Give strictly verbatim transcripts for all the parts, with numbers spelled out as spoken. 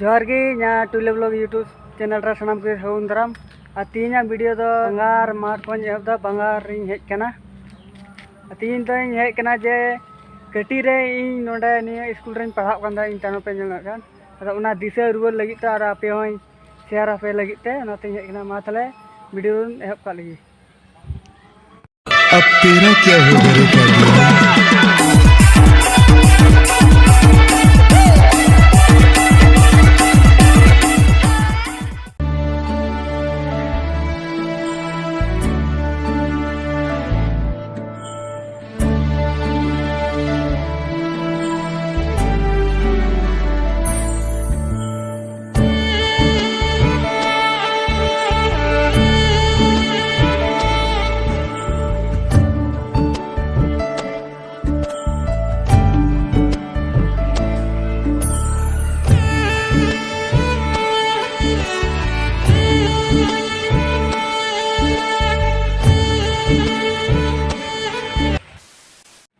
ᱡᱚᱦᱟᱨ ᱜᱮ, ᱤᱧᱟᱹᱜ ᱴᱩᱭᱞᱟᱹ ᱵᱞᱚᱜ YouTube ᱪᱮᱱᱮᱞ ᱨᱮ ᱥᱟᱱᱟᱢ ᱠᱚ ᱥᱟᱹᱜᱩᱱ ᱫᱟᱨᱟᱢ᱾ ᱟᱨ ᱛᱮᱦᱮᱧᱟᱜ ᱵᱷᱤᱰᱤᱭᱳ ᱫᱚ ᱵᱟᱝᱜᱟᱨ ᱢᱟᱴᱷ ᱠᱷᱚᱱ ᱮᱦᱚᱵ ᱫᱟ, ᱵᱟᱝᱜᱟᱨ ᱨᱤᱧ ᱦᱮᱡ ᱠᱟᱱᱟ᱾ ᱟᱨ ᱛᱮᱦᱮᱧ ᱫᱚᱧ ᱦᱮᱡ ᱠᱟᱱᱟ ᱡᱮ ᱠᱟᱹᱴᱤᱡ ᱨᱮ ᱤᱧ ᱱᱚᱰᱮ ᱱᱤᱭᱟᱹ ᱥᱠᱩᱞ ᱨᱮᱧ ᱯᱟᱲᱦᱟᱜ ᱠᱟᱱ ᱛᱟᱦᱮᱸᱫ, ᱤᱧ ᱪᱟᱱᱚ ᱯᱮ ᱧᱮᱞ ᱠᱟᱱ᱾ ᱟᱫᱚ ᱚᱱᱟ ᱫᱤᱥᱟᱹ ᱨᱩᱣᱟᱹᱲ ᱞᱟᱹᱜᱤᱫ ᱛᱮ ᱟᱨ ᱟᱯᱮ ᱦᱚᱸᱧ ᱥᱮᱭᱟᱨ ᱟᱯᱮ ᱞᱟᱹᱜᱤᱫ ᱛᱮ ᱚᱱᱟᱛᱮᱧ ᱦᱮᱡ ᱠᱟᱱᱟ᱾ ᱢᱟ ᱛᱟᱦᱞᱮ ᱵᱷᱤᱰᱤᱭᱳ ᱵᱚᱱ ᱮᱦᱚᱵ ᱠᱟᱜ ᱞᱮᱜᱮ᱾ अब तेरा क्या होगा रे पागल?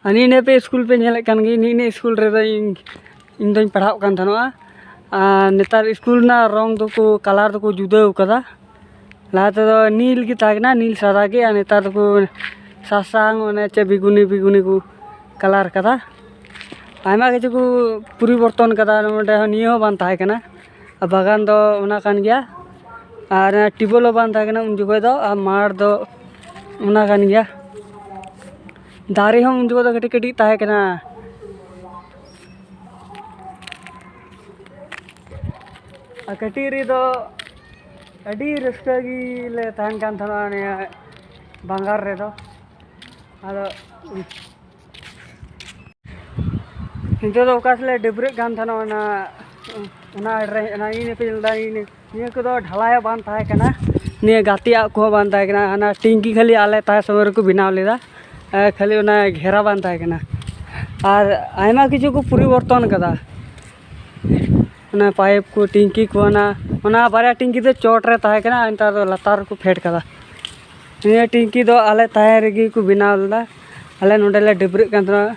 ᱟᱨ ᱱᱤᱭᱟᱹ ᱱᱤᱭᱟᱹ ᱯᱮ ᱥᱠᱩᱞ ᱯᱮ ᱧᱮᱞᱮᱫ ᱠᱟᱱ ᱜᱮ, ᱱᱤᱭᱟᱹ ᱱᱤᱭᱟᱹ ᱥᱠᱩᱞ ᱨᱮᱫᱚ ᱤᱧ, ᱤᱧ ᱫᱚᱧ ᱯᱟᱲᱦᱟᱜ ᱠᱟᱱ ᱛᱟᱦᱮᱱᱚᱜᱼᱟ᱾ ᱟᱨ ᱱᱮᱛᱟᱨ ᱥᱠᱩᱞ ᱨᱮᱱᱟᱜ ᱨᱚᱝ ᱫᱚᱠᱚ, ᱠᱟᱞᱟᱨ ᱫᱚᱠᱚ ᱡᱩᱫᱟᱹᱣ ᱠᱟᱫᱟ᱾ ᱞᱟᱦᱟ ᱛᱮᱫᱚ ᱱᱤᱞ ᱜᱮ ᱛᱟᱦᱮᱸ ᱠᱟᱱᱟ, ᱱᱤᱞ ᱥᱟᱫᱟ ᱜᱮ, ᱟᱨ ᱱᱮᱛᱟᱨ ᱫᱚᱠᱚ ᱥᱟᱥᱟᱝ, ᱚᱱᱮ ᱪᱮᱫ ᱵᱮᱜᱩᱱᱤ ᱵᱮᱜᱩᱱᱤ ᱠᱚ ᱠᱟᱞᱟᱨ ᱠᱟᱫᱟ᱾ ᱟᱭᱢᱟ ᱠᱤᱪᱷᱩ ᱠᱚ ᱯᱚᱨᱤᱵᱚᱨᱛᱚᱱ ᱠᱟᱫᱟ᱾ ᱱᱚᱰᱮ ᱦᱚᱸ ᱱᱤᱭᱟᱹ ᱦᱚᱸ ᱵᱟᱝ ᱛᱟᱦᱮᱸ ᱠᱟᱱᱟ᱾ ᱟᱨ ᱵᱟᱜᱟᱱ ᱫᱚ ᱚᱱᱟ ᱠᱟᱱ ᱜᱮᱭᱟ, ᱟᱨ ᱴᱤᱭᱩᱵᱽᱣᱮᱞ ᱦᱚᱸ ᱵᱟᱝ ᱛᱟᱦᱮᱸ ᱠᱟᱱᱟ ᱩᱱ ᱡᱚᱠᱷᱚᱡ ᱫᱚ, ᱟᱨ ᱢᱟᱴᱷ ᱫᱚ ᱚᱱᱟ ᱠᱟᱱ ᱜᱮᱭᱟ᱾ ᱫᱟᱨᱮ ᱦᱚᱸ ᱩᱱ ᱡᱚᱠᱷᱚᱡ ᱫᱚ ᱠᱟᱹᱴᱤᱡ ᱠᱟᱹᱴᱤᱡ ᱛᱟᱦᱮᱸ ᱠᱟᱱᱟ᱾ ᱟᱨ ᱠᱟᱹᱴᱤᱡ ᱨᱮᱫᱚ ᱟᱹᱰᱤ ᱨᱟᱹᱥᱠᱟᱹ ᱜᱮᱞᱮ ᱛᱟᱦᱮᱱ ᱠᱟᱱ ᱛᱟᱦᱮᱱᱟ ᱱᱤᱭᱟᱹ ᱵᱟᱝᱜᱟᱨ ᱨᱮᱫᱚ᱾ ᱟᱫᱚ ᱱᱤᱛᱚᱜ ᱫᱚ ᱚᱠᱟ ᱥᱮᱫ ᱞᱮ ᱰᱟᱹᱵᱽᱨᱟᱹᱜ ᱠᱟᱱ ᱛᱟᱦᱮᱱᱟ, ᱚᱱᱟ, ᱚᱱᱟ ᱟᱲᱮ ᱨᱮ, ᱚᱱᱟ ᱤᱧ ᱯᱮ ᱧᱮᱞ ᱮᱫᱟ, ᱤᱧ, ᱱᱤᱭᱟᱹ ᱠᱚᱫᱚ ᱰᱷᱟᱞᱟᱭ ᱦᱚᱸ ᱵᱟᱝ ᱛᱟᱦᱮᱸ ᱠᱟᱱᱟ, ᱱᱤᱭᱟᱹ ᱜᱟᱛᱮᱜ ᱠᱚᱦᱚᱸ ᱵᱟᱝ ᱛᱟᱦᱮᱸ ᱠᱟᱱᱟ᱾ ᱦᱟᱱᱟ ᱴᱤᱝᱠᱤ ᱠᱷᱟᱹᱞᱤ ᱟᱞᱮ ᱛᱟᱦᱮᱸ ᱥᱚᱢᱚᱭ ᱨᱮᱠᱚ ᱵᱮᱱᱟᱣ ᱞᱮᱫᱟ, ᱮ, ᱠᱷᱟᱹᱞᱤ ᱚᱱᱟ ᱜᱷᱮᱨᱟ ᱵᱟᱝ ᱛᱟᱦᱮᱸ ᱠᱟᱱᱟ᱾ ᱟᱨ ᱟᱭᱢᱟ ᱠᱤᱪᱷᱩ ᱠᱚ ᱯᱚᱨᱤᱵᱚᱨᱛᱚᱱ ᱠᱟᱫᱟ, ᱚᱱᱟ ᱯᱟᱭᱤᱯ ᱠᱚ, ᱴᱤᱝᱠᱤ ᱠᱚ, ᱚᱱᱟ, ᱚᱱᱟ ᱵᱟᱨᱭᱟ ᱴᱤᱝᱠᱤ ᱫᱚ ᱪᱚᱴ ᱨᱮ ᱛᱟᱦᱮᱸ ᱠᱟᱱᱟ, ᱱᱮᱛᱟᱨ ᱫᱚ ᱞᱟᱛᱟᱨ ᱨᱮᱠᱚ ᱯᱷᱮᱰ ᱠᱟᱫᱟ᱾ ᱱᱤᱭᱟᱹ ᱴᱤᱝᱠᱤ ᱫᱚ ᱟᱞᱮ ᱛᱟᱦᱮᱸ ᱨᱮᱜᱮ ᱠᱚ ᱵᱮᱱᱟᱣ ᱞᱮᱫᱟ, ᱟᱞᱮ ᱱᱚᱰᱮ ᱞᱮ ᱰᱟᱹᱵᱽᱨᱟᱹᱜ ᱠᱟᱱ ᱛᱟᱦᱮᱱᱟ᱾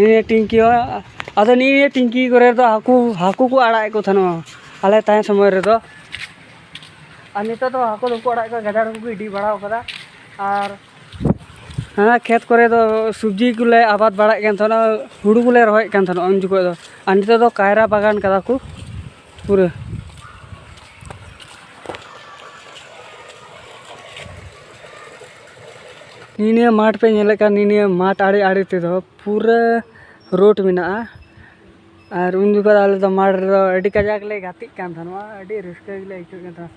ᱱᱤᱭᱟᱹ ᱴᱤᱝᱠᱤ ᱦᱚᱸ, ᱟᱫᱚ ᱱᱤᱭᱟᱹ ᱴᱤᱝᱠᱤ ᱠᱚᱨᱮ ᱫᱚ ᱦᱟᱹᱠᱩ, ᱦᱟᱹᱠᱩ ᱠᱚ ᱟᱲᱟᱜ ᱮᱫ ᱠᱚ ᱛᱟᱦᱮᱱᱚᱜᱼᱟ ᱟᱞᱮ ᱛᱟᱦᱮᱸ ᱥᱚᱢᱚᱭ ᱨᱮᱫᱚ᱾ ᱟᱨ ᱱᱤᱛᱚᱜ ᱫᱚ ᱦᱟᱹᱠᱩ ᱫᱚᱠᱚ ᱟᱲᱟᱜ ᱠᱚᱣᱟ, ᱜᱟᱡᱟᱲ ᱠᱚᱠᱚ ᱤᱫᱤ ᱵᱟᱲᱟ ᱟᱠᱟᱫᱟ᱾ ᱟᱨ ᱦᱮᱸ, ᱠᱷᱮᱛ ᱠᱚᱨᱮ ᱫᱚ ᱥᱚᱵᱽᱡᱤ ᱠᱚᱞᱮ ᱟᱵᱟᱫ ᱵᱟᱲᱟᱭᱮᱫ ᱠᱟᱱ ᱛᱟᱦᱮᱱᱟ, ᱦᱩᱲᱩ ᱠᱚᱞᱮ ᱨᱚᱦᱚᱭᱮᱫ ᱠᱟᱱ ᱛᱟᱦᱮᱱᱟ ᱩᱱ ᱡᱚᱠᱷᱚᱡ ᱫᱚ᱾ ᱟᱨ ᱱᱤᱛᱚᱜ ᱫᱚ ᱠᱟᱭᱨᱟ ᱵᱟᱜᱟᱱ ᱠᱟᱫᱟ ᱠᱚ ᱯᱩᱨᱟᱹ᱾ ᱱᱤᱭᱟᱹ ᱱᱤᱭᱟᱹ ᱢᱟᱴᱷ ᱯᱮ ᱧᱮᱞᱮᱫ ᱠᱟᱱ, ᱱᱤᱭᱟᱹ ᱱᱤᱭᱟᱹ ᱢᱟᱴᱷ ᱟᱲᱮ ᱟᱲᱮ ᱛᱮᱫᱚ ᱯᱩᱨᱟᱹ ᱨᱳᱰ ᱢᱮᱱᱟᱜᱼᱟ᱾ ᱟᱨ ᱩᱱ ᱡᱚᱠᱷᱚᱱ ᱟᱞᱮ ᱫᱚ ᱢᱟᱴᱷ ᱨᱮᱫᱚ ᱟᱹᱰᱤ ᱠᱟᱡᱟᱠ ᱞᱮ ᱜᱟᱛᱮᱜ ᱠᱟᱱ ᱛᱟᱦᱮᱱᱟ, ᱟᱹᱰᱤ ᱨᱟᱹᱥᱠᱟᱹ ᱜᱮᱞᱮ ᱟᱹᱭᱠᱟᱹᱣᱮᱫ ᱠᱟᱱ ᱛᱟᱦᱮᱱᱟ᱾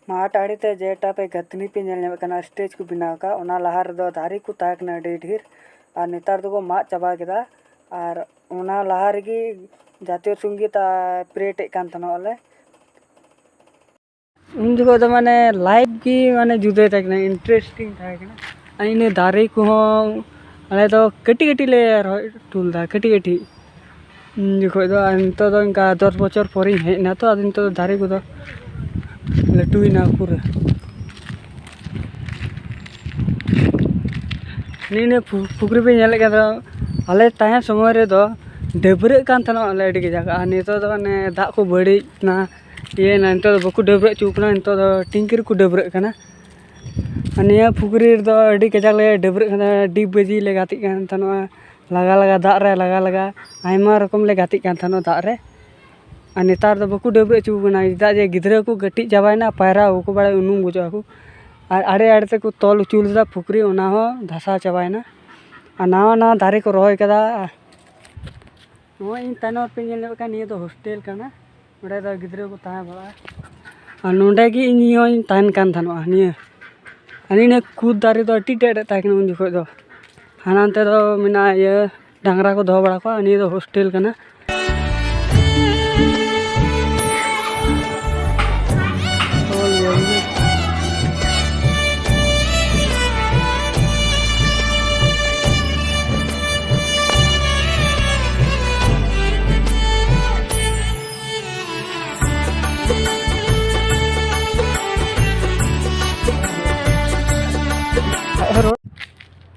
ᱢᱟᱴᱷ ᱟᱲᱮ ᱛᱮ ᱡᱮᱴᱟ ᱯᱮ ᱜᱟᱹᱛᱷᱱᱤ ᱯᱮ ᱧᱮᱞ ᱧᱟᱢᱮᱫ ᱠᱟᱱᱟ, ᱥᱴᱮᱡᱽ ᱠᱚ ᱵᱮᱱᱟᱣ ᱟᱠᱟᱫ, ᱚᱱᱟ ᱞᱟᱦᱟ ᱨᱮᱫᱚ ᱫᱟᱨᱮ ᱠᱚ ᱛᱟᱦᱮᱸ ᱠᱟᱱᱟ ᱟᱹᱰᱤ ᱰᱷᱮᱨ, ᱟᱨ ᱱᱮᱛᱟᱨ ᱫᱚᱠᱚ ᱢᱟᱜ ᱪᱟᱵᱟ ᱠᱮᱫᱟ᱾ ᱟᱨ ᱚᱱᱟ ᱞᱟᱦᱟ ᱨᱮᱜᱮ ᱡᱟᱛᱤᱭᱚ ᱥᱚᱝᱜᱤᱛ ᱟᱨ ᱯᱮᱨᱮᱰ ᱮᱫ ᱠᱟᱱ ᱛᱟᱦᱮᱱᱟ ᱟᱞᱮ᱾ ᱩᱱ ᱡᱚᱠᱷᱚᱡ ᱫᱚ ᱢᱟᱱᱮ ᱞᱟᱭᱤᱯᱷ ᱜᱮ ᱢᱟᱱᱮ ᱡᱩᱫᱟᱹ ᱛᱟᱦᱮᱸ ᱠᱟᱱᱟ, ᱤᱱᱴᱟᱨᱮᱥᱴᱤᱝ ᱛᱟᱦᱮᱸ ᱠᱟᱱᱟ᱾ ᱟᱨ ᱤᱱᱟᱹ ᱫᱟᱨᱮ ᱠᱚᱦᱚᱸ ᱟᱞᱮ ᱫᱚ ᱠᱟᱹᱴᱤᱡ ᱠᱟᱹᱴᱤᱡ ᱞᱮ ᱨᱚᱦᱚᱭ ᱦᱚᱴᱚ ᱞᱮᱫᱟ, ᱠᱟᱹᱴᱤᱡ ᱠᱟᱹᱴᱤᱡ᱾ ᱩᱱ ᱡᱚᱠᱷᱚᱡ ᱫᱚ, ᱟᱨ ᱱᱤᱛᱚᱜ ᱫᱚ ᱤᱱᱠᱟ ᱫᱚᱥ ᱵᱚᱪᱷᱚᱨ ᱯᱚᱨᱮᱧ ᱦᱮᱡ ᱮᱱᱟ ᱛᱚ, ᱟᱫᱚ ᱱᱤᱛᱚᱜ ᱫᱚ ᱫᱟᱨᱮ ᱠᱚᱫᱚ ᱞᱟᱹᱴᱩᱭᱮᱱᱟ ᱯᱩᱨᱟᱹ᱾ ᱱᱤᱭᱟᱹ ᱱᱤᱭᱟᱹ ᱯᱩ-, ᱯᱩᱠᱷᱨᱤ ᱯᱮ ᱧᱮᱞᱮᱫ ᱠᱟᱱ ᱛᱟᱦᱮᱱᱟ, ᱟᱞᱮ ᱛᱟᱦᱮᱸ ᱥᱚᱢᱚᱭ ᱨᱮᱫᱚ ᱰᱟᱹᱵᱽᱨᱟᱹᱜ ᱠᱟᱱ ᱛᱟᱦᱮᱱᱟ ᱟᱞᱮ ᱟᱹᱰᱤ ᱠᱟᱡᱟᱠ, ᱟᱨ ᱱᱤᱛᱚᱜ ᱫᱚ ᱚᱱᱮ ᱫᱟᱜ ᱠᱚ ᱵᱟᱹᱲᱤᱡ ᱮᱱᱟ, ᱤᱭᱟᱹᱭᱮᱱᱟ, ᱱᱤᱛᱚᱜ ᱫᱚ ᱵᱟᱠᱚ ᱰᱟᱹᱵᱽᱨᱟᱹ ᱦᱚᱪᱚ ᱠᱟᱱᱟ, ᱱᱤᱛᱚᱜ ᱫᱚ ᱴᱤᱝᱠᱤ ᱨᱮᱠᱚ ᱰᱟᱹᱵᱽᱨᱟᱹᱜ ᱠᱟᱱᱟ᱾ ᱟᱨ ᱱᱤᱭᱟᱹ ᱯᱩᱠᱷᱨᱤ ᱨᱮᱫᱚ ᱟᱹᱰᱤ ᱠᱟᱡᱟᱠ ᱞᱮ ᱰᱟᱹᱵᱽᱨᱟᱹᱜ ᱠᱟᱱ ᱛᱟᱦᱮᱱᱟ, ᱰᱤᱯ ᱵᱟᱹᱡᱤ ᱞᱮ ᱜᱟᱛᱮᱜ ᱠᱟᱱ ᱛᱟᱦᱮᱱᱟ, ᱞᱟᱜᱟ ᱞᱟᱜᱟ ᱫᱟᱜ ᱨᱮ, ᱞᱟᱜᱟ ᱞᱟᱜᱟ ᱟᱭᱢᱟ ᱨᱚᱠᱚᱢ ᱞᱮ ᱜᱟᱛᱮᱜ ᱠᱟᱱ ᱛᱟᱦᱮᱱᱟ ᱫᱟᱜ ᱨᱮ᱾ ᱟᱨ ᱱᱮᱛᱟᱨ ᱫᱚ ᱵᱟᱠᱚ ᱰᱟᱹᱵᱽᱨᱟᱹ ᱦᱚᱪᱚ ᱠᱟᱱᱟ, ᱪᱮᱫᱟᱜ ᱡᱮ ᱜᱤᱫᱽᱨᱟᱹ ᱠᱚ ᱠᱟᱹᱴᱤᱡ ᱪᱟᱵᱟᱭᱮᱱᱟ, ᱯᱟᱭᱨᱟ ᱵᱟᱠᱚ ᱵᱟᱲᱟᱭᱟ, ᱩᱱᱩᱢ ᱜᱚᱡᱚᱜ ᱟᱠᱚ᱾ ᱟᱨ ᱟᱲᱮ ᱟᱲᱮ ᱛᱮᱠᱚ ᱛᱚᱞ ᱦᱚᱪᱚ ᱞᱮᱫᱟ ᱯᱩᱠᱷᱨᱤ, ᱚᱱᱟ ᱦᱚᱸ ᱫᱷᱟᱥᱟᱣ ᱪᱟᱵᱟᱭᱮᱱᱟ᱾ ᱟᱨ ᱱᱟᱣᱟ ᱱᱟᱣᱟ ᱫᱟᱨᱮ ᱠᱚ ᱨᱚᱦᱚᱭ ᱠᱟᱫᱟ᱾ ᱱᱚᱜᱼᱚᱭ ᱤᱧ ᱛᱟᱭᱱᱚᱢ ᱨᱮᱯᱮ ᱧᱮᱞ ᱧᱟᱢᱮᱫ ᱠᱟᱱ, ᱱᱤᱭᱟᱹ ᱫᱚ ᱦᱳᱥᱴᱮᱞ ᱠᱟᱱᱟ᱾ ᱱᱚᱸᱰᱮ ᱫᱚ ᱜᱤᱫᱽᱨᱟᱹ ᱠᱚ ᱛᱟᱦᱮᱸ ᱵᱟᱲᱟᱜᱼᱟ᱾ ᱟᱨ ᱱᱚᱸᱰᱮ ᱜᱮ ᱤᱧ ᱦᱚᱸᱧ ᱛᱟᱦᱮᱱ ᱠᱟᱱ ᱛᱟᱦᱮᱱᱚᱜᱼᱟ᱾ ᱱᱤᱭᱟᱹ, ᱟᱨ ᱱᱤᱭᱟᱹ ᱠᱩᱫ ᱫᱟᱨᱮ ᱫᱚ ᱟᱹᱰᱤ ᱰᱮᱡ ᱰᱮᱡ ᱛᱟᱦᱮᱸ ᱠᱟᱱᱟ ᱩᱱ ᱡᱚᱠᱷᱚᱡ ᱫᱚ᱾ ᱦᱟᱱᱟ ᱱᱚᱛᱮ ᱫᱚ ᱢᱮᱱᱟᱜᱼᱟ ᱤᱭᱟᱹ, ᱰᱟᱝᱨᱟ ᱠᱚ ᱫᱚᱦᱚ ᱵᱟᱲᱟ ᱠᱚᱣᱟ᱾ ᱱᱤᱭᱟᱹ ᱫᱚ ᱦᱳᱥᱴᱮᱞ ᱠᱟᱱᱟ᱾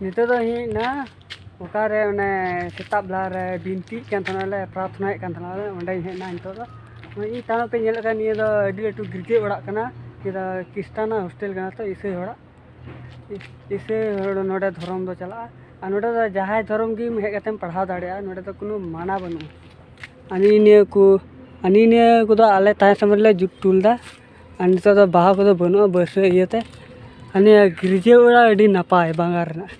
ᱱᱤᱛᱚᱜ ᱫᱚ ᱦᱮᱡ ᱮᱱᱟ ᱚᱠᱟᱨᱮ ᱚᱱᱮ ᱥᱮᱛᱟᱜ ᱵᱮᱞᱟ ᱨᱮ ᱵᱤᱱᱛᱤᱜ ᱠᱟᱱ ᱛᱟᱦᱮᱱᱟᱞᱮ, ᱯᱨᱟᱨᱛᱷᱚᱱᱟᱭᱮᱫ ᱠᱟᱱ ᱛᱟᱦᱮᱱᱟᱞᱮ, ᱚᱸᱰᱮᱧ ᱦᱮᱡ ᱮᱱᱟ ᱱᱤᱛᱚᱜ ᱫᱚ᱾ ᱱᱚᱜᱼᱚᱭ ᱤᱧ ᱛᱟᱭᱱᱚᱢ ᱯᱮ ᱧᱮᱞᱮᱫ ᱠᱟᱱ, ᱱᱤᱭᱟᱹ ᱫᱚ ᱟᱹᱰᱤ ᱞᱟᱹᱴᱩ ᱜᱤᱨᱡᱟᱹ ᱚᱲᱟᱜ ᱠᱟᱱᱟ᱾ ᱱᱤᱭᱟᱹ ᱫᱚ ᱠᱷᱨᱤᱥᱴᱟᱱᱟᱜ ᱦᱳᱥᱴᱮᱞ ᱠᱟᱱᱟ, ᱛᱚ ᱤᱥᱟᱹᱭ ᱦᱚᱲᱟᱜ, ᱤᱥᱟᱹᱭ ᱦᱚᱲ ᱱᱚᱰᱮ ᱫᱷᱚᱨᱚᱢ ᱫᱚ ᱪᱟᱞᱟᱜᱼᱟ᱾ ᱟᱨ ᱱᱚᱰᱮ ᱫᱚ ᱡᱟᱦᱟᱸᱭ ᱫᱷᱚᱨᱚᱢ ᱜᱮᱢ ᱦᱮᱡ ᱠᱟᱛᱮᱢ ᱯᱟᱲᱦᱟᱣ ᱫᱟᱲᱮᱭᱟᱜᱼᱟ, ᱱᱚᱰᱮ ᱫᱚ ᱠᱳᱱᱳ ᱢᱟᱱᱟ ᱵᱟᱹᱱᱩᱜᱼᱟ᱾ ᱟᱨ ᱱᱤᱭᱟᱹ ᱠᱚ, ᱟᱨ ᱱᱤᱭᱟᱹ ᱠᱚᱫᱚ ᱟᱞᱮ ᱛᱟᱦᱮᱸ ᱥᱚᱢᱚᱭ ᱞᱮ ᱡᱩᱛ ᱦᱚᱴᱚ ᱞᱮᱫᱟ᱾ ᱟᱨ ᱱᱤᱛᱚᱜ ᱫᱚ ᱵᱟᱦᱟ ᱠᱚᱫᱚ ᱵᱟᱹᱱᱩᱜᱼᱟ ᱵᱟᱹᱨᱥᱟᱹ ᱤᱭᱟᱹᱛᱮ᱾ ᱟᱨ ᱱᱤᱭᱟᱹ ᱜᱤᱨᱡᱟᱹ ᱚᱲᱟᱜ ᱟᱹᱰᱤ ᱱᱟᱯᱟᱭ ᱵᱟᱝᱜᱟᱞ ᱨᱮᱱᱟᱜ᱾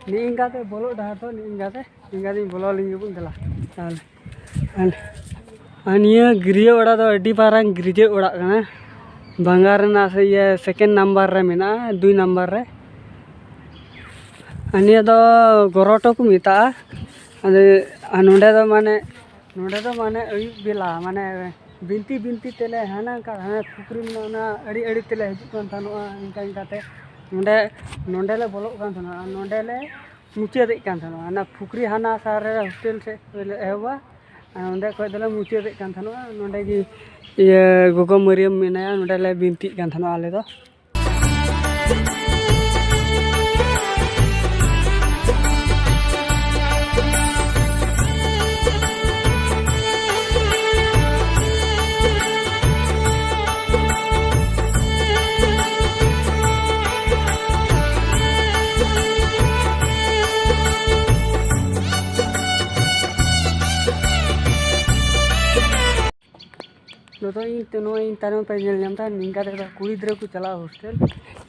ᱱᱤᱝᱠᱟᱛᱮ ᱵᱚᱞᱚᱜ ᱰᱟᱦᱟᱨ ᱫᱚ ᱱᱤᱝᱠᱟᱛᱮ, ᱱᱤᱝᱠᱟᱛᱮᱧ ᱵᱚᱞᱚ ᱞᱮᱱ ᱜᱮᱵᱚᱱ ᱫᱮᱞᱟ᱾ ᱛᱟᱦᱞᱮ, ᱟᱨ, ᱟᱨ ᱱᱤᱭᱟᱹ ᱜᱤᱨᱡᱟᱹ ᱚᱲᱟᱜ ᱫᱚ ᱟᱹᱰᱤ ᱢᱟᱨᱟᱝ ᱜᱤᱨᱡᱟᱹ ᱚᱲᱟᱜ ᱠᱟᱱᱟ᱾ ᱵᱟᱝᱜᱟᱞ ᱨᱮᱱᱟᱜ ᱥᱮ ᱤᱭᱟᱹ ᱥᱮᱠᱮᱱᱰ ᱱᱟᱢᱵᱟᱨ ᱨᱮ ᱢᱮᱱᱟᱜᱼᱟ, ᱫᱩᱭ ᱱᱟᱢᱵᱟᱨ ᱨᱮ᱾ ᱟᱨ ᱱᱤᱭᱟᱹ ᱫᱚ ᱜᱚᱨᱚᱴᱚ ᱠᱚ ᱢᱮᱛᱟᱜᱼᱟ᱾ ᱟᱫᱚ, ᱟᱨ ᱱᱚᱰᱮ ᱫᱚ ᱢᱟᱱᱮ, ᱱᱚᱰᱮ ᱫᱚ ᱢᱟᱱᱮ ᱟᱹᱭᱩᱵ ᱵᱮᱞᱟ ᱢᱟᱱᱮ ᱵᱤᱱᱛᱤ ᱵᱤᱱᱛᱤ ᱛᱮᱞᱮ ᱦᱟᱱᱟ ᱚᱱᱠᱟ ᱦᱟᱱᱟ ᱯᱩᱠᱷᱨᱤ ᱢᱮᱱᱟᱜᱼᱟ, ᱚᱱᱟ ᱟᱹᱰᱤ ᱟᱹᱰᱤ ᱛᱮᱞᱮ ᱦᱤᱡᱩᱜ ᱠᱟᱱ ᱛᱟᱦᱮᱱᱚᱜᱼᱟ᱾ ᱤᱱᱠᱟ ᱤᱱᱠᱟᱛᱮ ᱱᱚᱰᱮ, ᱱᱚᱰᱮ ᱞᱮ ᱵᱚᱞᱚᱜ ᱠᱟᱱ ᱛᱟᱦᱮᱱᱟ ᱟᱨ ᱱᱚᱰᱮ ᱞᱮ ᱢᱩᱪᱟᱹᱫᱮᱫ ᱠᱟᱱ ᱛᱟᱦᱮᱱᱟ᱾ ᱚᱱᱟ ᱯᱩᱠᱷᱨᱤ ᱦᱟᱱᱟ ᱥᱟᱨ ᱨᱮ ᱦᱳᱥᱴᱮᱞ ᱥᱮᱫ ᱠᱷᱚᱱ ᱞᱮ ᱮᱦᱚᱵᱟ ᱟᱨ ᱱᱚᱰᱮ ᱠᱷᱚᱱ ᱫᱚᱞᱮ ᱢᱩᱪᱟᱹᱫᱮᱫ ᱠᱟᱱ ᱛᱟᱦᱮᱱᱟ᱾ ᱱᱚᱰᱮ ᱜᱮ ᱤᱭᱟᱹ ᱜᱚᱜᱚ ᱢᱟᱹᱨᱤᱭᱟᱹᱢ ᱢᱮᱱᱟᱭᱟ, ᱱᱚᱰᱮ ᱞᱮ ᱵᱤᱱᱛᱤᱜ ᱠᱟᱱ ᱛᱟᱦᱮᱱᱟ ᱟᱞᱮ ᱫᱚ᱾ ᱱᱤᱛᱚᱜ ᱤᱧ ᱛᱮ-, ᱱᱚᱜᱼᱚᱭ ᱤᱧ ᱛᱟᱭᱱᱚᱢ ᱯᱮ ᱧᱮᱞ ᱧᱟᱢ ᱮᱫᱟ, ᱱᱤᱝᱠᱟ ᱛᱮᱫᱚ ᱠᱩᱲᱤ ᱜᱤᱫᱽᱨᱟᱹ ᱠᱚ ᱪᱟᱞᱟᱜᱼᱟ ᱦᱳᱥᱴᱮᱞ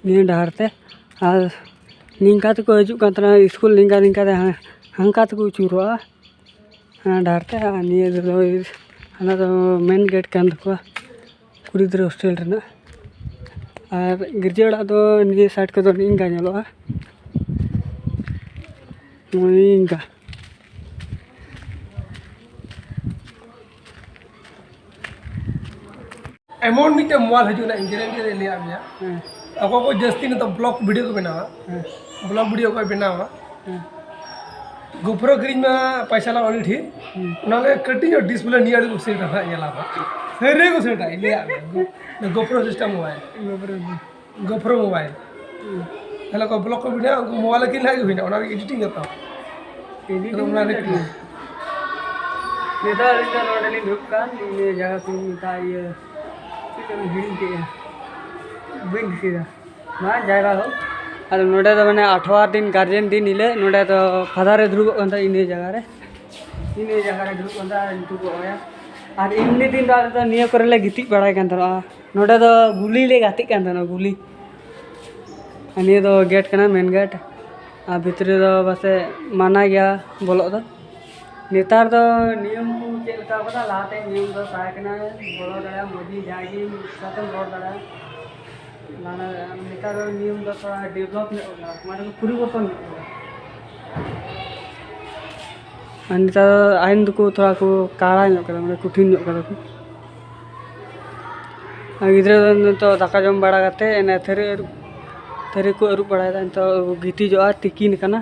ᱱᱤᱭᱟᱹ ᱰᱟᱦᱟᱨ ᱛᱮ᱾ ᱟᱨ ᱱᱤᱝᱠᱟ ᱛᱮᱠᱚ ᱦᱤᱡᱩᱜ ᱠᱟᱱ ᱛᱟᱦᱮᱱᱟ ᱥᱠᱩᱞ, ᱱᱤᱝᱠᱟ ᱱᱤᱝᱠᱟ ᱛᱮ ᱦᱟ-, ᱦᱟᱱᱠᱟ ᱛᱮᱠᱚ ᱟᱹᱪᱩᱨᱚᱜᱼᱟ ᱦᱟᱱᱟ ᱰᱟᱦᱟᱨ ᱛᱮ᱾ ᱟᱨ ᱱᱤᱭᱟᱹ ᱫᱚ, ᱦᱟᱱᱟ ᱫᱚ ᱢᱮᱱ ᱜᱮᱴ ᱠᱟᱱ ᱛᱟᱠᱚᱣᱟ ᱠᱩᱲᱤ ᱜᱤᱫᱽᱨᱟᱹ ᱦᱳᱥᱴᱮᱞ ᱨᱮᱱᱟᱜ᱾ ᱟᱨ ᱜᱤᱨᱡᱟᱹ ᱚᱲᱟᱜ ᱫᱚ ᱱᱤᱭᱟᱹ ᱥᱟᱭᱤᱰ ᱠᱚᱫᱚ ᱱᱤᱝᱠᱟ ᱧᱮᱞᱚᱜᱼᱟ, ᱱᱤᱝᱠᱟ᱾ ᱮᱢᱚᱱ ᱢᱤᱫᱴᱮᱱ ᱢᱳᱵᱟᱭᱤᱞ ᱦᱤᱡᱩᱜ ᱠᱟᱱᱟ, ᱤᱧ guarantee ᱨᱮ ᱞᱟᱹᱭᱟᱫ ᱢᱮᱭᱟ᱾ ᱦᱮᱸ᱾ ᱚᱠᱚᱭ ᱠᱚ ᱡᱟᱹᱥᱛᱤ ᱱᱤᱛᱚᱜ vlog video ᱠᱚ ᱵᱮᱱᱟᱣᱟ, ᱦᱮᱸ᱾ Vlog video ᱠᱚ ᱵᱮᱱᱟᱣᱟ, ᱦᱮᱸ᱾ GoPro ᱠᱤᱨᱤᱧ ᱢᱟ ᱯᱚᱭᱥᱟ ᱞᱟᱜᱟᱜᱼᱟ ᱟᱹᱰᱤ ᱰᱷᱮᱨ, ᱦᱮᱸ᱾ ᱚᱱᱟ ᱞᱟᱹᱜᱤᱫ ᱠᱟᱹᱴᱤᱡ ᱧᱚᱜ display ᱱᱤᱭᱟᱹ ᱟᱹᱰᱤ ᱩᱥᱟᱹᱨᱟ ᱦᱟᱸᱜ ᱧᱮᱞᱟ ᱦᱟᱸᱜ᱾ ᱦᱮᱸ, ᱨᱮ ᱠᱚ ᱥᱮᱴᱟ, ᱤᱧ ᱞᱟᱹᱭᱟᱫ ᱢᱮᱭᱟ᱾ ᱜᱚᱯᱨᱚ ᱥᱤᱥᱴᱮᱢ ᱢᱳᱵᱟᱭᱤᱞ᱾ ᱜᱚᱯᱨᱚ ᱫᱚ᱾ ᱜᱚᱯᱨᱚ ᱢᱳᱵᱟᱭᱤᱞ᱾ ᱦᱮᱸ᱾ ᱛᱟᱦᱞᱮ ᱠᱚ ᱵᱞᱚᱠ ᱠᱚ ᱵᱮᱱᱟᱣᱟ, ᱩᱱᱠᱩ ᱢᱳᱵᱟᱭᱤᱞ ᱠᱤᱱ ᱞᱮᱠᱷᱟᱡ ᱜᱮ ᱦᱩᱭᱱᱟ, ᱚᱱᱟ ᱨᱮ ᱮᱰᱤᱴᱤᱝ ᱡᱚᱛᱚ᱾ ᱮᱰᱤᱴᱤᱝ ᱚᱱᱟ ᱨᱮ ᱠᱟᱱᱟ᱾ ᱱᱤᱛᱚᱜ ᱟᱹᱞᱤᱧ ᱫᱚ ᱱᱚᱰᱮ ᱞᱤᱧ ᱫᱩᱲᱩᱵ ᱠᱟᱱ, ᱤᱱᱟᱹ ᱡᱟᱭᱜᱟ ᱠᱚ ᱢᱮᱛᱟᱜᱼᱟ ᱤᱭᱟᱹ, ᱪᱮᱫ ᱠᱚ ᱦᱤᱲᱤᱧ ᱠᱮᱫᱼᱟ, ᱵᱟᱹᱧ ᱫᱤᱥᱟᱹᱭᱮᱫᱟ᱾ ᱢᱟ ᱡᱟᱭᱜᱟ ᱦᱳᱠ, ᱟᱫᱚ ᱱᱚᱰᱮ ᱫᱚ ᱢᱟᱱᱮ ᱟᱴᱷᱣᱟᱨ ᱫᱤᱱ ᱜᱟᱨᱡᱮᱱ ᱫᱤᱱ ᱦᱤᱞᱳᱜ ᱱᱚᱰᱮ ᱫᱚ ᱯᱷᱟᱫᱟᱨᱮ ᱫᱩᱲᱩᱵᱚᱜ ᱠᱟᱱ ᱛᱟᱦᱮᱸᱫ ᱤᱱᱟᱹ ᱡᱟᱭᱜᱟ ᱨᱮ, ᱤᱱᱟᱹ ᱡᱟᱭᱜᱟ ᱨᱮ ᱫᱩᱲᱩᱵ ᱠᱟᱱ ᱛᱟᱦᱮᱸᱫ ᱟᱨ ᱧᱩᱛᱩᱢ ᱠᱚ ᱚᱞᱟ᱾ ᱟᱨ ᱮᱢᱱᱤ ᱫᱤᱱ ᱫᱚ ᱟᱞᱮ ᱫᱚ ᱱᱤᱭᱟᱹ ᱠᱚᱨᱮ ᱞᱮ ᱜᱤᱛᱤᱡ ᱵᱟᱲᱟᱭ ᱠᱟᱱ ᱛᱟᱦᱮᱱᱟ᱾ ᱱᱚᱰᱮ ᱫᱚ ᱜᱩᱞᱤ ᱞᱮ ᱜᱟᱛᱮᱜ ᱠᱟᱱ ᱛᱟᱦᱮᱱᱟ, ᱜᱩᱞᱤ᱾ ᱟᱨ ᱱᱤᱭᱟᱹ ᱫᱚ ᱜᱮᱴ ᱠᱟᱱᱟ, ᱢᱮᱱ ᱜᱮᱴ᱾ ᱟᱨ ᱵᱷᱤᱛᱨᱤ ᱫᱚ ᱯᱟᱥᱮᱡ ᱢᱟᱱᱟ ᱜᱮᱭᱟ ᱵᱚᱞᱚᱜ ᱫᱚ᱾ ᱱᱮᱛᱟᱨ ᱫᱚ ᱱᱤᱭᱚᱢ ᱠᱚ ᱪᱮᱫ ᱞᱮᱠᱟ ᱠᱟᱫᱟ, ᱞᱟᱦᱟᱛᱮ ᱱᱤᱭᱚᱢ ᱫᱚ ᱛᱟᱦᱮᱸ ᱠᱟᱱᱟ, ᱵᱚᱞᱚ ᱫᱟᱲᱮᱭᱟᱜᱼᱟ ᱢᱟᱹᱡᱷᱤ ᱡᱟᱦᱟᱸᱭ ᱜᱮ ᱢᱤᱫ ᱥᱟᱶᱛᱮᱢ ᱨᱚᱲ ᱫᱟᱲᱮᱭᱟᱜᱼᱟ᱾ ᱞᱟᱦᱟ, ᱱᱮᱛᱟᱨ ᱫᱚ ᱱᱤᱭᱚᱢ ᱫᱚ ᱛᱷᱚᱲᱟ ᱰᱮᱵᱷᱞᱚᱯ ᱧᱚᱜ ᱠᱟᱱᱟ, ᱢᱟᱱᱮ ᱠᱚ ᱯᱚᱨᱤᱵᱚᱨᱛᱚᱱ ᱧᱚᱜ ᱠᱟᱱᱟ᱾ ᱟᱨ ᱱᱮᱛᱟᱨ ᱫᱚ ᱟᱭᱤᱱ ᱫᱚᱠᱚ ᱛᱷᱚᱲᱟ ᱠᱚ ᱠᱟᱲᱟ ᱧᱚᱜ ᱠᱟᱫᱟ, ᱢᱟᱱᱮ ᱠᱚᱴᱷᱤᱱ ᱧᱚᱜ ᱠᱟᱫᱟ ᱠᱚ᱾ ᱟᱨ ᱜᱤᱫᱽᱨᱟᱹ ᱫᱚ ᱱᱤᱛᱚᱜ ᱫᱟᱠᱟ ᱡᱚᱢ ᱵᱟᱲᱟ ᱠᱟᱛᱮ ᱮᱱᱮ ᱛᱷᱟᱹᱨᱤ ᱟᱹᱨᱩᱵ, ᱛᱷᱟᱹᱨᱤ ᱠᱚ ᱟᱹᱨᱩᱵ ᱵᱟᱲᱟᱭᱮᱫᱟ᱾ ᱱᱤᱛᱚᱜ ᱠᱚ ᱜᱤᱛᱤᱡᱚᱜᱼᱟ, ᱛᱤᱠᱤᱱ ᱠᱟᱱᱟ᱾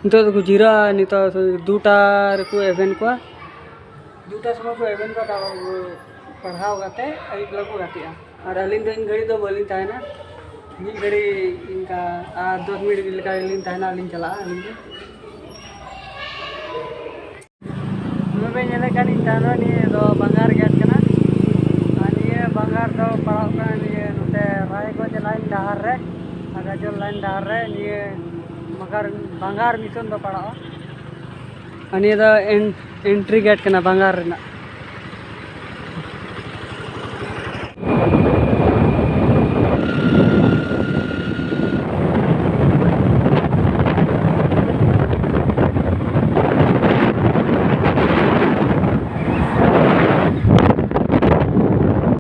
ᱱᱤᱛᱚᱜ ᱫᱚᱠᱚ ᱡᱤᱨᱟᱹᱜᱼᱟ, ᱱᱤᱛᱚᱜ ᱫᱩᱴᱟ ᱨᱮᱠᱚ ᱮᱵᱷᱮᱱ ᱠᱚᱣᱟ᱾ ᱫᱩᱴᱟ ᱥᱚᱢᱚᱭ ᱠᱚ ᱮᱵᱷᱮᱱ ᱠᱚᱣᱟ, ᱛᱟᱨᱯᱚᱨ ᱯᱟᱲᱦᱟᱣ ᱠᱟᱛᱮ ᱟᱹᱭᱩᱵ ᱵᱮᱞᱟ ᱠᱚ ᱜᱟᱛᱮᱜᱼᱟ᱾ ᱟᱨ ᱟᱹᱞᱤᱧ ᱫᱚ ᱤᱧ ᱜᱷᱟᱹᱲᱤᱡ ᱫᱚ ᱵᱟᱹᱞᱤᱧ ᱛᱟᱦᱮᱱᱟ, ᱢᱤᱫ ᱜᱷᱟᱹᱲᱤᱡ ᱤᱱᱠᱟ ᱟᱨ ᱫᱚᱥ ᱢᱤᱱᱤᱴ ᱞᱮᱠᱟ ᱜᱮᱞᱤᱧ ᱛᱟᱦᱮᱱᱟ, ᱟᱹᱞᱤᱧ ᱪᱟᱞᱟᱜᱼᱟ ᱟᱹᱞᱤᱧ ᱫᱚ᱾ ᱱᱚᱜᱼᱚᱭ ᱵᱮᱱ ᱧᱮᱞᱮᱫ ᱠᱟᱱ ᱤᱧ ᱛᱟᱭᱱᱚᱢ ᱨᱮ, ᱱᱤᱭᱟᱹ ᱫᱚ ᱵᱟᱝᱜᱟᱨ ᱜᱮᱴ ᱠᱟᱱᱟ᱾ ᱟᱨ ᱱᱤᱭᱟᱹ ᱵᱟᱝᱜᱟᱨ ᱫᱚ ᱯᱟᱲᱟᱜ ᱠᱟᱱᱟ ᱱᱤᱭᱟᱹ ᱱᱚᱛᱮ ᱨᱟᱭᱜᱚᱸᱡᱽ ᱞᱟᱭᱤᱱ ᱰᱟᱦᱟᱨ ᱨᱮ, ᱟᱨ ᱜᱟᱡᱚᱞ ᱞᱟᱭᱤᱱ ᱰᱟᱦᱟᱨ ᱨᱮ ᱱᱤᱭᱟᱹ ᱵᱟᱝᱜᱟᱨ, ᱵᱟᱝᱜᱟᱨ ᱢᱤᱥᱚᱱ ᱫᱚ ᱯᱟᱲᱟᱜᱼᱟ᱾ ᱟᱨ ᱱᱤᱭᱟᱹ ᱫᱚ ᱮᱱ-, ᱮᱱᱴᱨᱤ ᱜᱮᱴ ᱠᱟᱱᱟ ᱵᱟᱝᱜᱟᱨ ᱨᱮᱱᱟᱜ᱾